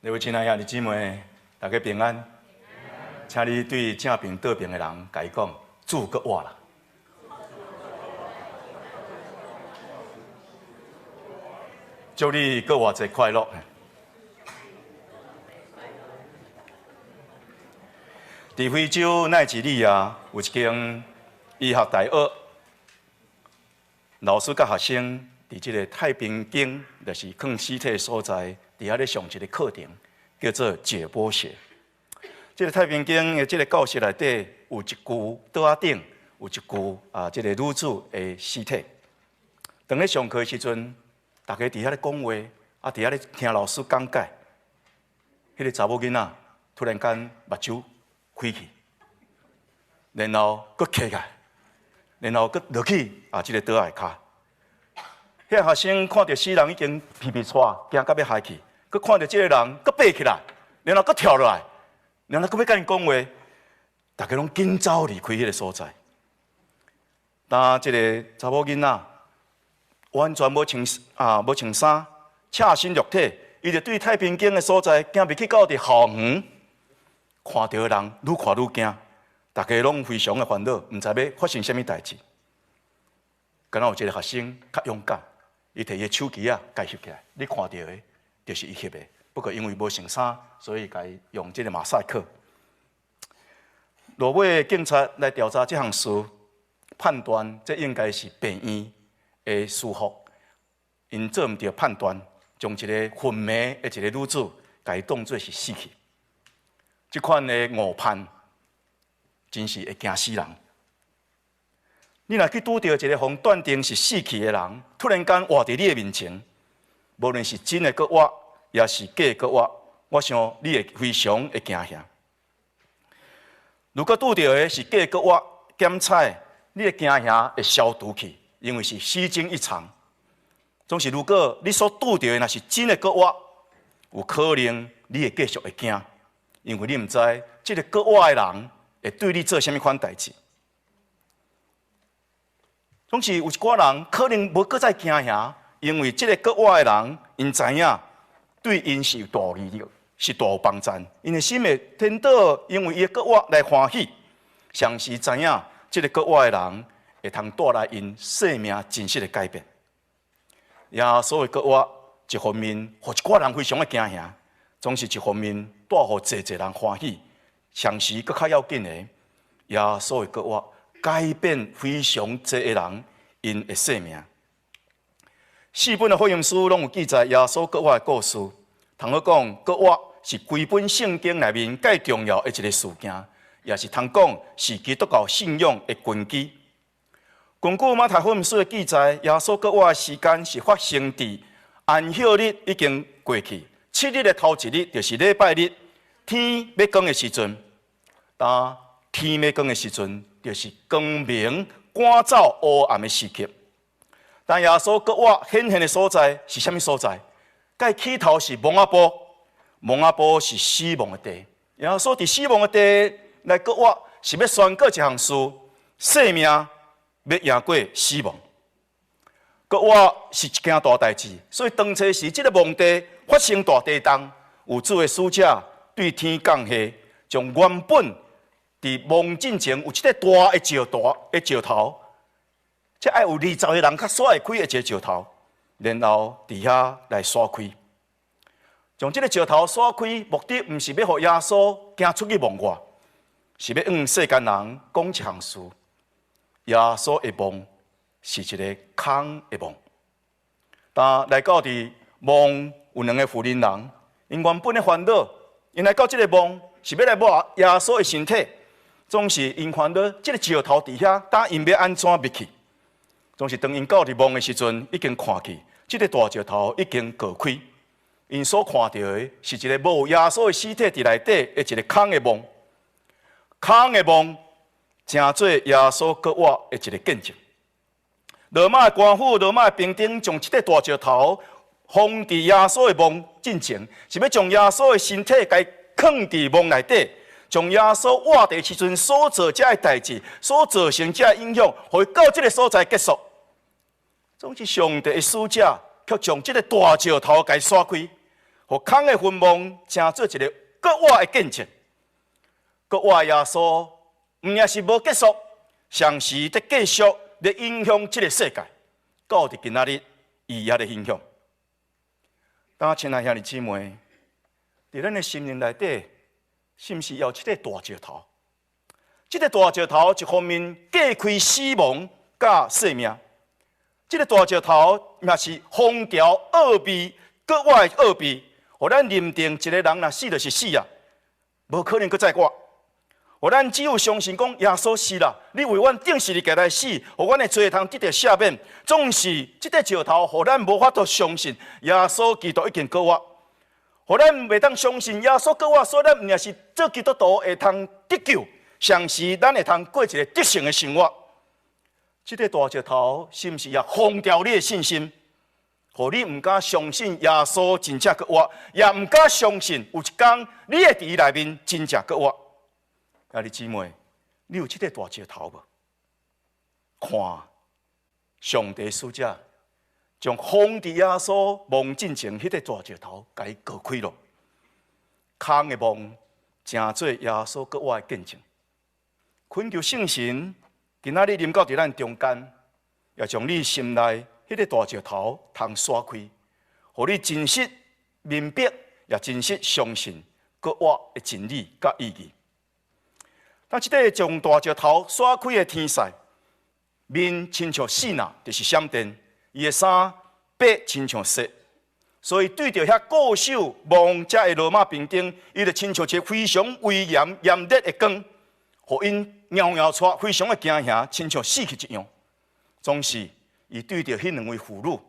各位親愛兄弟姊妹，大家平安。請你對正爿倒爿的人，共伊講，主閣活啦！祝你閣活節快樂。佇非洲奈及利亞有一間醫學大學，老師佮學生佇這個太平間，就是囥屍體的所在，佇遐咧上一個課程，叫做解剖學。這個太平間的這個教室內底有一具桌仔頂有一具啊，這個女子的屍體。當咧上課的時陣，大家佇遐咧講話，啊，佇遐咧聽老師講解。彼個查某囡仔突然間目睭開去，然後閣閉起來，然後閣落去啊，這個桌仔下跤。彼個學生看著死人已經皮皮掣，驚甲欲害去，閣看著這個人閣爬起來，然後閣跳落來，然後閣欲佮𪜶講話，大家攏緊走離開彼個所在。當這個查某囡仔完全無穿啊，無穿衫，赤身裸體，伊就對太平間的所在行入去到佇校園，看著的人愈看愈驚，大家攏非常的煩惱，毋知欲發生啥物代誌。敢若有一個學生較勇敢，伊提伊的手機仔，共翕起來，你看著的，就是伊翕的。不過因為無穿衫，所以共伊用這個馬賽克。落尾警察來調查這項事，判斷這應該是病院的疏忽，𪜶做毋著判斷，將一個昏迷的一個女子，共伊當做是死去。這款的誤判，真是會驚死人。你若去拄著一個予斷定是死去的人，突然間活佇你的面前，無論是真的閣活，抑是假的閣活，我想你會非常的驚嚇。如果拄著的是假的閣活，檢採你的驚嚇會消除去，因為是死驚一場。總是如果你所拄著的若是真的閣活，有可能你會繼續會驚，因為你毋知這個閣活的人會對你做啥物款代誌。總是有一寡人可能無閣再驚嚇，因為這個閣活的人，𪜶知影對𪜶是有大利益，是大有幫助。𪜶的心會顛倒，因為伊的閣活來歡喜，同時知影這個閣活的人會通帶來𪜶生命真實的改變。耶穌的復活，一方面，予一寡人非常的驚嚇，總是一方面帶予濟濟人歡喜。同時，閣較要緊的，耶穌的復活改變非常濟的人𪜶的生命。四本的福音書攏有記載耶穌復活的故事。通好講，復活是規本聖經內面蓋重要的一個事件，也是通講是基督教信仰的根基。根據馬太福音書的記載，耶穌復活的時間是發生佇安息日已經過去，七日的頭一日就是禮拜日，天欲光的時陣。當天欲光的時陣，就是光明趕走烏暗的時刻。當耶穌復活顯現的所在是啥物所在？蓋起頭是墓仔埔，墓仔埔是死亡的地。耶穌佇死亡的地來復活，是欲宣告一項事：生命欲贏過死亡。復活是一件大代誌，所以當初時這个墓地發生大地動，有主的使者對天降下，將原本佇墓進前有這個大的石大的石頭，這愛有20個人較徙會開的一個石頭，然後佇遐來徙開。將這个石頭徙開，目的毋是欲予耶穌行出去墓外，是欲向世間人講一項事：耶穌的墓是一个空的墓。當來到佇墓有兩个婦人人，𪜶原本咧煩惱，𪜶來到這个墓是欲來抹耶穌的身體，總是𪜶煩惱這个石頭佇遐，當𪜶欲按怎入去？總是當𪜶到佇墓的時陣，已經看去，這个大石頭已經割開，𪜶所看著的是一个無耶穌的屍體佇內底的一个空的墓，空的墓成做耶穌復活的一个見證。羅馬的官府、羅馬的兵丁將這个大石頭放佇耶穌的墓進前，是欲將耶穌的身體共囥佇墓內底，將耶穌活佇時陣所做這个代誌、所造成這个影響，予伊到這个所在結束。總是上帝的使者，卻將這个大石頭共徙開，予空的墳墓成做一个閣活的見證。閣活耶穌毋但是無結束，同時佇繼續咧影響這個世界，到佇今仔日，伊猶咧影響。當親愛兄弟姊妹，佇咱的心靈內底，是毋是有這個大石頭？這個大石頭一方面隔開死亡佮生命，這個大石頭也是封牢奧秘，閣活的奧秘，予咱認定一個人若死就是死啊，無可能閣再活。予咱只有相信講耶穌是啦，你為阮釘十字架來死，予阮的罪通得著赦免。總是這塊石頭，予咱無法度相信耶穌基督已經復活，予咱袂當相信耶穌復活，所以咱毋但是做基督徒會通得救，同時咱會通過一個得勝的生活。這塊大石頭是毋是也封牢你的信心？予你毋敢相信耶穌真正復活，也毋敢相信有一天你會佇伊內面真正復活。兄弟姊妹，你有這塊大石頭無？看上帝使者將封佇耶穌墓進前彼個大石頭，共伊割開囉。空的墓成做耶穌復活的見證。懇求聖神今仔日臨到佇咱中間，也將你心內彼個大石頭通徙開，予你真實明白，也真實相信復活的真理佮意義。當這個將大石頭徙開的天使，面親像爍爁，就是閃電；伊的衫白親像雪，所以對著遐固守墓遮的羅馬兵丁，伊就親像一個非常威嚴炎熱的光，予𪜶搖搖掣，非常的驚嚇，親像死去一樣。總是伊對著彼兩位婦女，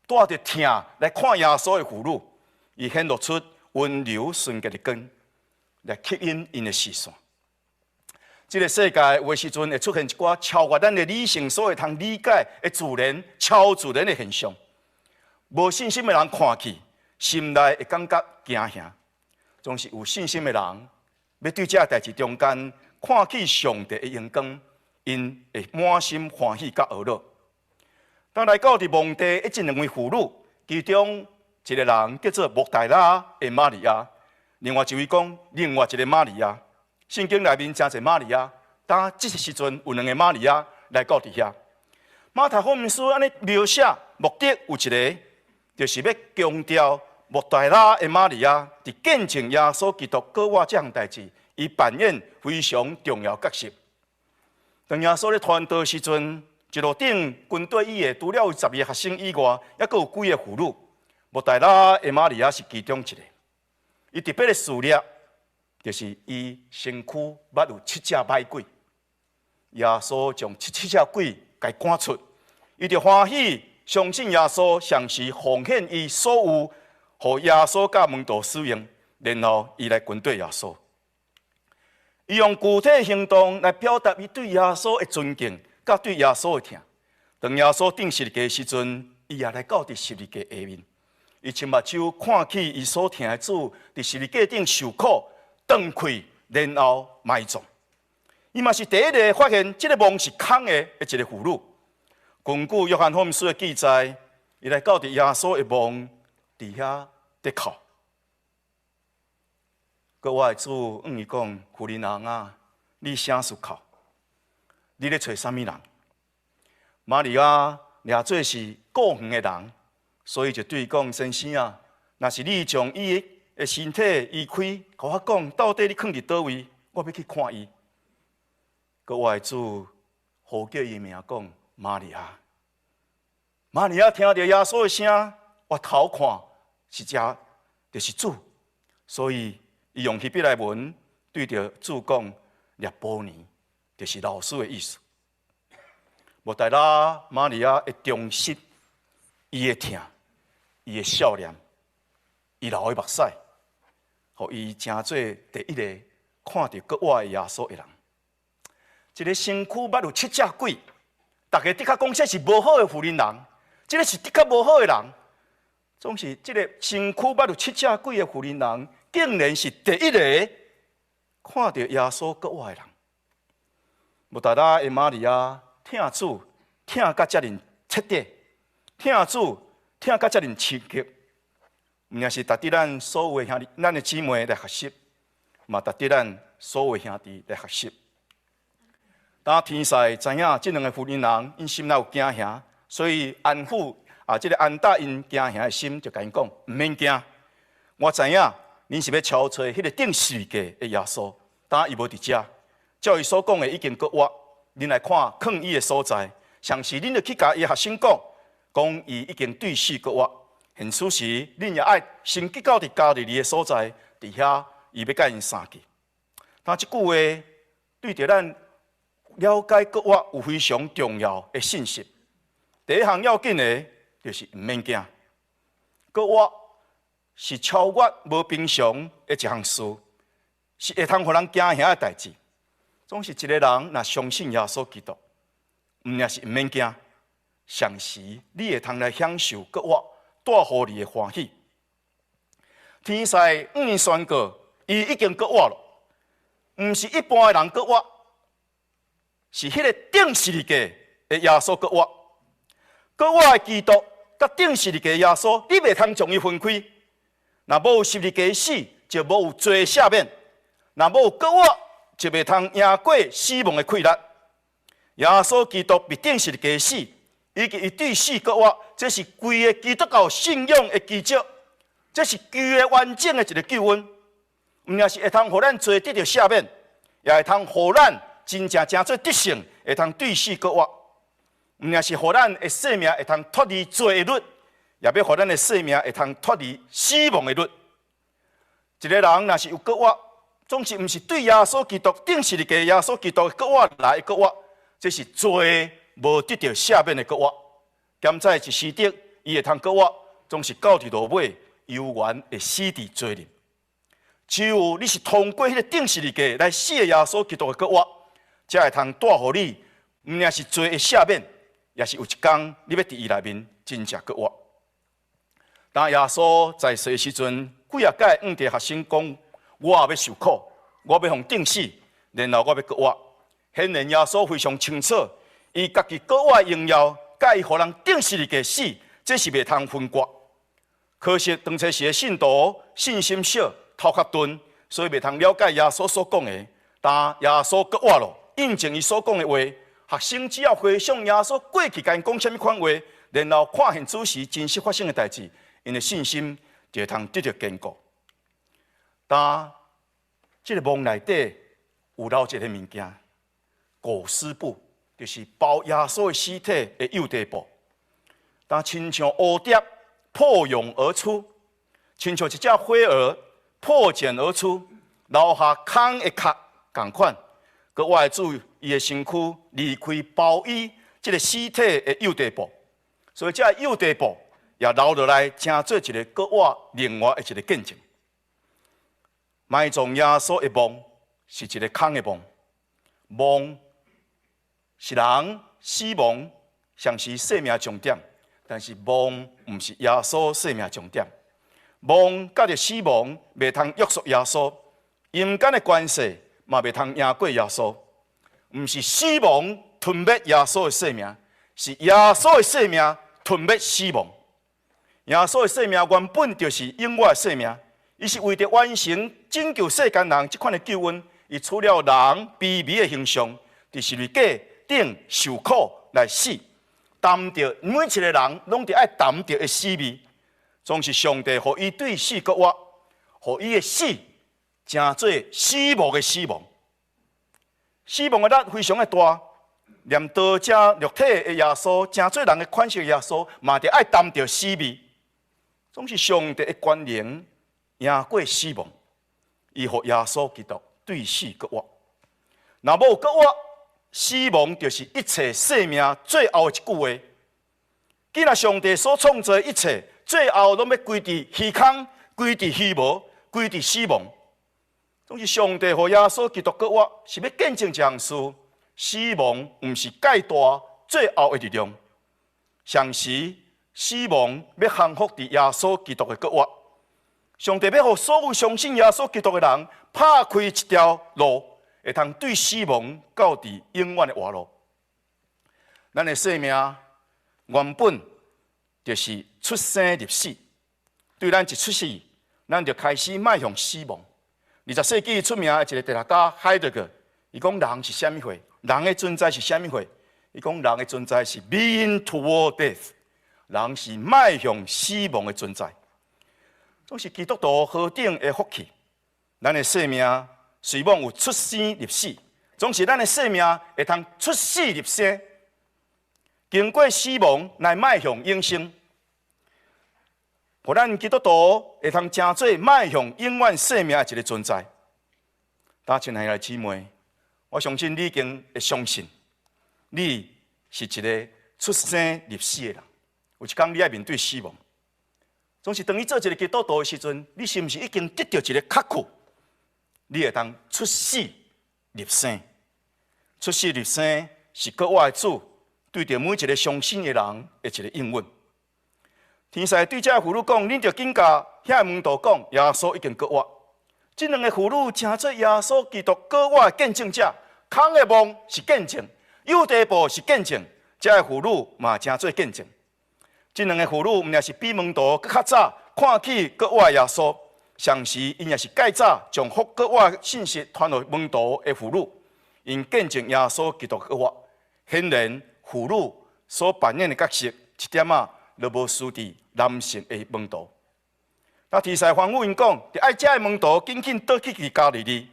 帶著疼來看耶穌的婦女，伊顯露出溫柔純潔的光，來吸引𪜶的視線。這個世界有的時陣會出現一寡超越咱的理性所會通理解的自然、超自然的現象。無信心的人看去，心內會感覺驚嚇；總是有信心的人，欲對這代誌中間看見上帝的榮光，𪜶會滿心歡喜佮呵樂。當來到佇墓地的這兩位婦女，其中一個人叫做抹大拉的瑪利亞，另外一位講另外一個瑪利亞。聖經內面誠濟瑪利亞，當這個時陣有兩個瑪利亞來到佇遐。馬太福音書按呢描寫，目的有一個，就是欲強調抹大拉的瑪利亞佇見證耶穌基督復活這項代誌，伊扮演非常重要角色。當耶穌咧傳道時陣，一路頂跟綴伊的，除了有12個學生以外，猶閣有幾个婦女。抹大拉的瑪利亞是其中一個。伊特別的事蹟，就是伊身軀捌有七隻歹鬼，耶穌將七隻鬼共伊趕出，伊就歡喜相信耶穌，同時奉獻伊所有，予耶穌佮門徒使用，然後伊來跟綴耶穌。伊用具體行動來表達伊對耶穌的尊敬，佮對耶穌的疼。當耶穌釘十字架的時陣，伊也來到佇十字架下面，伊親目睭看見伊所疼的主佇十字架頂受苦、斷氣，然後埋葬。伊嘛是第一個發現這個墓是空的的一個婦女。根據約翰福音書的記載，伊來到佇耶穌的墓佇遐咧哭。閣活的主向伊講：婦人啊，你啥事哭？你咧揣啥物人？瑪利亞掠做是顧遠的人，所以就對伊講：先生啊，若是你將伊的身體移開，予我講，到底你囥佇佗位，我欲去看伊。閣活的主呼叫伊名講：瑪利亞。瑪利亞聽著耶穌的聲，回頭看是這，就是主，所以伊用希伯來文對著主講：辣波尼，就是老師的意思。抹大拉瑪利亞的忠實，伊的疼，伊的笑臉，伊流的目屎，予伊成做第一个看著復活的耶穌的人。一个身軀捌有七隻鬼，逐家的確講這是無好的婦人人，這个是的確無好的人。總是這个身軀捌有七隻鬼的婦人人，竟然是第一个看著耶穌復活的人。抹大拉的瑪利亞疼主疼甲遮爾徹底，疼主疼甲遮爾深刻，毋但是值得咱所有的兄弟、咱的姊妹來學習，嘛值得咱所有的兄弟來學習。當天使知影這兩个婦人人，𪜶心內有驚嚇，所以安撫啊，這个安搭𪜶驚嚇的心，就共𪜶講，毋免驚。我知影恁是欲撨揣彼个釘十字架的耶穌，當伊無佇遮，照伊所講的已經復活。恁來看囥伊的所在，相時恁著去共伊學生講，講伊已經對死復活。現此時恁也愛先去到佇加利利的所在，佇遐伊欲佮𪜶相見。但這句話對著咱了解復活有非常重要的信息。第一項要緊的，就是毋免驚。復活是超越無平常的一項事，是會通予人驚嚇的代誌。總是一个人若相信耶穌基督，毋但是毋免驚，同時你會通來享受復活帶予你的歡喜。天使向𪜶宣告，伊已經復活了，毋是一般的人復活，是彼个釘十字架的耶穌復活。復活的基督佮釘十字架的耶穌，你袂通將伊分開。若無十字架死，就無有罪赦免；若無復活，就袂通贏過死亡的氣力。耶穌基督被釘十字架死，以及伊對死復活，這是規个基督教信仰的基石，這是規个完整的一个救恩。毋但是會通予咱罪得著赦免，也會通予咱真正成做得勝，會通對死復活。毋但是予咱的生命會通脫離罪的律，也欲予咱的生命會通脫離死亡的律。一个人若是有復活，總是毋是對耶穌基督釘十字架耶穌基督的復活來復活，這是罪無得著赦免的復活。兼在一時刻，伊會通復活，總是到佇落尾，猶原會死佇罪裡。只有你是通過彼个釘十字架來死的耶穌基督的復活，才會通帶予你，毋但是罪的赦免，也是有一天你欲佇伊內面真正復活。當耶穌在世的時陣，幾仔擺向著學生講：我也欲受苦，我欲予釘死，然後我欲復活。顯然耶穌非常清楚，伊家己復活的榮耀，佮伊予人釘十字架死，這是袂通分割。可惜當初時的信徒信心小，頭殼鈍，所以袂通了解耶穌所講的。當耶穌復活了，印證伊所講的話，學生只要回想耶穌過去共𪜶講啥物款話，然後看現此時真實發生的代誌，𪜶的信心就會通得著堅固。當這个墓內底有留一个物件，裹屍布，就是包耶穌的屍體的幼底布。當親像蝴蝶破蛹而出，親像一隻飛蛾破繭而出，留下空的殼仝款。閣我的主伊的身軀離開包衣這个屍體的幼底布，所以這个幼底布也留落來，成做一个閣活另外的一个見證。埋葬耶穌的墓是一个空的墓，墓是人死亡，上是生命終點，但是墓毋是耶穌生命終點。墓佮著死亡袂通約束耶穌，陰間的權勢嘛袂通贏過耶穌。毋是死亡吞滅耶穌的生命，是耶穌的生命吞滅死亡。耶穌的生命原本就是永遠的生命，伊是為著完成拯救世間人這款的救恩，伊取了人卑微的形象，佇十字架頂受苦來死，擔著每一個人攏著愛擔著的死味，總是上帝予伊對死復活，予伊的死成做死無的死亡。死亡的力非常的大，連道成肉體的耶穌，成做人的款式的耶穌，嘛著愛擔著死味。總是上帝的權能贏過死亡，伊予耶穌基督對死復活。若無復活，死亡就是一切生命最後的一句話。既然上帝所創造的一切，最後攏欲歸佇虛空，歸佇虛無，歸佇死亡。總是上帝予耶穌基督復活，是欲見證一項事：死亡毋是蓋大最後的力量。同時，死亡欲降服佇耶穌基督的復活。上帝欲予所有相信耶穌基督的人，拍開一條路，會通對死亡到佇永遠的活路。咱的生命原本就是出生入死，對咱一出世，咱就開始邁向死亡。20世紀出名的一個哲學家海德格，伊講人是啥物貨？人的存在是啥物貨？伊講人的存在是 being toward death，人是邁向死亡的存在。總是基督徒何等的福氣！咱的生命雖罔有出生入死，總是咱的生命會通出死入生，經過死亡來邁向永生。予咱基督徒會通成做邁向永遠生命的一個存在。大親愛的姊妹，我相信你已經會相信，你是一個出生入死的人。有一天你愛面對死亡。總是當你做一個基督徒的時陣，你是毋是已經得著一個確據？你會當出死入生，出死入生是閣活的主對著每一個相信的人的一個應允。天使對這個婦女講：恁著緊共遐門徒講，耶穌已經閣活。這兩个婦女成做耶穌基督閣活的見證者，空的墓是見證，猶大布是見證，這个婦女嘛成做見證。這兩個婦女毋但是比門徒閣較早看見閣活耶穌，同時𪜶也是蓋早將復閣活信息傳予門徒的婦女，𪜶見證耶穌基督閣活。顯然婦女所扮演的角色一點仔都無輸佇男性的門徒。那天使吩咐𪜶講，著愛這个門徒緊緊倒去去加利利。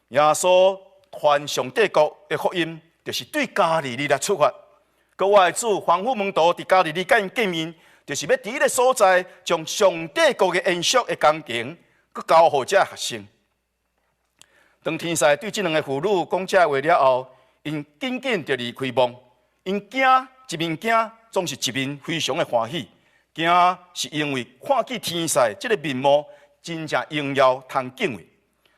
耶穌傳上帝國的福音，就是對加利利來出發。閣活的主吩咐門徒佇加利利共𪜶見面，就是欲佇彼个所在，將上帝國的延續的工程，閣交予這學生。當天使對這兩個婦女講這話了後，𪜶緊緊就離開墓。𪜶驚，一面驚，總是一面非常的歡喜。驚是因為看見天使這个面貌真正榮耀，通敬畏。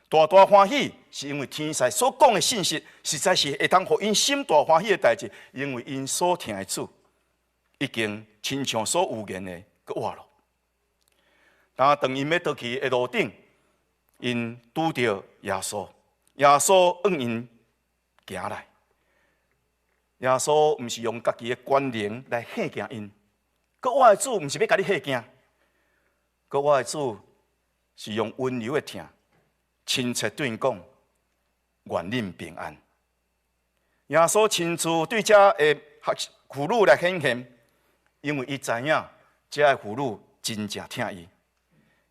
大大歡喜是因為天使所講的信息，實在是會當予𪜶心大歡喜的代誌，因為𪜶所疼的主已經親像所預言的閣活囉。當𪜶欲倒去的路頂，𪜶拄著耶穌，耶穌向𪜶行來。耶穌毋是用家己的權能來嚇驚𪜶，閣活的主毋是欲共你嚇驚，閣活的主是用溫柔的疼，親切對𪜶講：願恁平安。耶穌親自對這个婦女來顯現，因為伊知影這个婦女真正疼伊。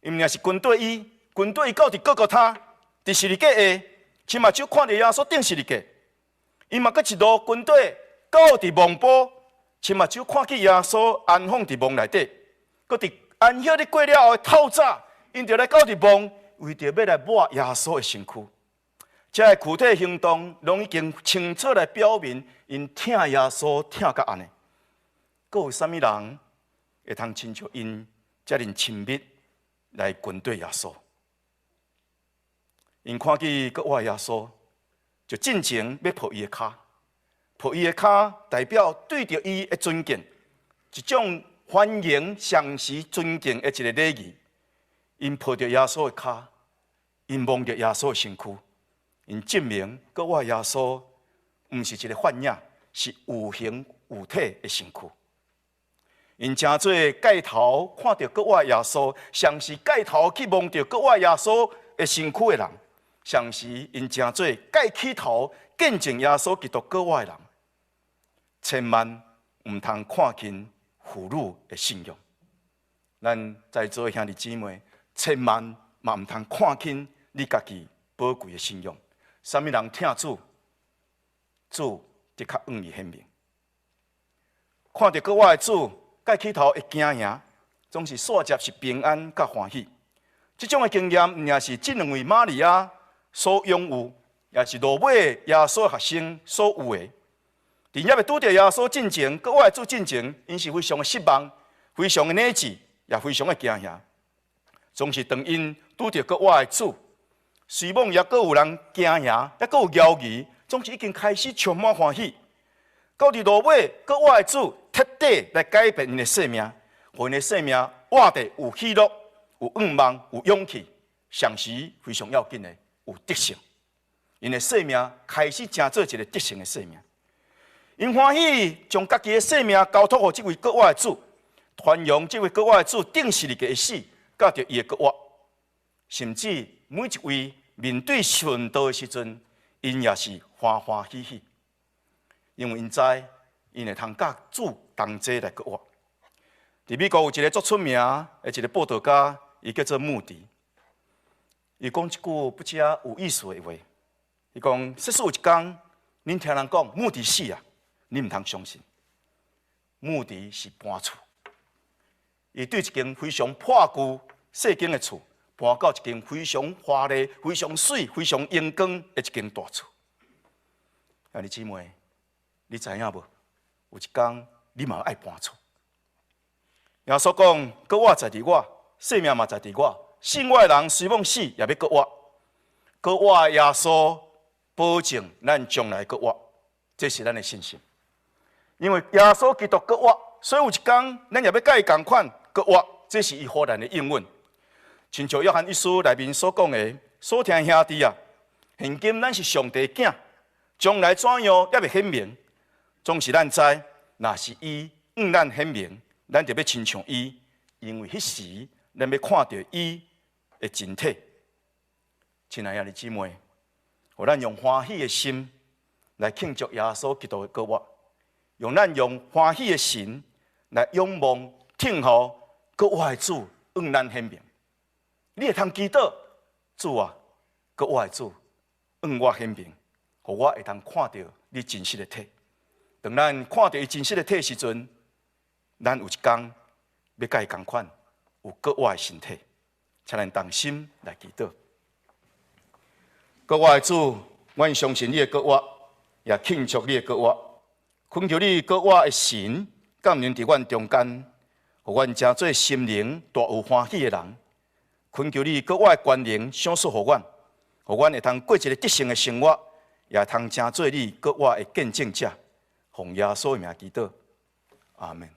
伊毋但是跟綴伊，跟綴伊到佇各各他，佇十字架下，親目睭看著耶穌釘十字架。伊嘛閣一路跟綴到佇墓埔，親目睭看見耶穌安放佇墓內底，閣佇安息日過了後的透早，𪜶就來到佇墓，為著欲來抹耶穌的身軀。這个具體行動，攏已經清楚來表明，𪜶疼耶穌疼甲按呢。閣有啥物人會通親像𪜶遮爾親密來跟綴耶穌？𪜶看見閣活耶穌，就進前欲抱伊的跤，抱伊的跤代表對著伊的尊敬，一種歡迎、相時尊敬的一个禮儀。𪜶抱著耶穌的跤，𪜶摸著耶穌的身軀，𪜶證明閣活耶穌毋是一个幻影，是有形有體的身軀。𪜶成做蓋頭看著閣活耶穌，相是蓋頭去摸著閣活耶穌的身軀的人，相時𪜶成做蓋起頭見證耶穌基督閣活的人，千萬毋通看輕婦女的信仰。咱在座的兄弟姊妹，千萬嘛毋通看輕你家己寶貴的信仰。啥物人疼主，主的確向伊顯明。看著閣活的主，蓋起頭會驚惶，總是煞接是平安佮歡喜。這種的經驗，毋但是這兩位瑪利亞所擁有，也是落尾耶穌學生所有的。佇猶未拄著耶穌進前，閣活的主進前，𪜶是非常的失望，非常的內疚，也非常的驚惶。總是當𪜶拄著閣活的主，雖罔猶閣有人驚惶，猶閣有猶疑，總是已經開始充滿歡喜。到佇落尾，閣活的主徹底來改變𪜶的生命，予𪜶的生命活得有喜樂、有盼望、有勇氣，同時非常要緊的有得勝。𪜶的生命開始成做一个得勝的生命。𪜶歡喜將家己的生命交託予這位閣活的主，傳揚這位閣活的主釘十字架的死，佮著伊的復活，甚至每一位面對殉道的時陣，𪜶也是歡歡喜喜，因為𪜶知𪜶會通佮主同齊來復活。佇美國有一个足出名的一个佈道家，伊叫做穆迪。伊講一句不遮有意思的話，伊講：設使有一工，恁聽人講穆迪死啊，你毋通相信。穆迪是搬厝，伊對一間非常破舊細間的厝，搬到一間非常華麗、非常媠、非常榮光的一間大厝。兄弟姊妹，你知影無？有一工你嘛愛搬厝。耶穌講：閣活在佇我，性命嘛在佇我。信我的人雖罔死，也欲閣活。閣活的耶穌保證咱將來閣活，這是咱的信心。因為耶穌基督閣活，所以有一工咱也欲佮伊仝款閣活，這是伊予咱的應允。親像約翰一書內面所講的，所疼兄弟啊，現今咱是上帝囝，將來怎樣猶未顯明，總是咱知，若是伊向咱顯明，咱就欲親像伊，因為彼時咱欲看著伊的真體。親愛的兄弟姊妹，予咱用歡喜的心來慶祝耶穌基督的復活，用咱用歡喜的心來仰望、等候復活的主向咱顯明。你會通祈禱，主啊，復活的主向我顯明，予我會通看著你真實的體。當咱看著伊真實的體時陣，咱有一工欲佮伊仝款，有復活的身體，請咱同心來祈禱。復活的主，阮相信你的復活，也慶祝你的復活，懇求你復活的神降臨佇阮中間，予阮成做心靈大有歡喜的人。懇求你復活的權能賞賜予阮，予阮會通過一个得勝的生活，也通成做你復活的見證者。奉耶穌的名祈禱，阿門。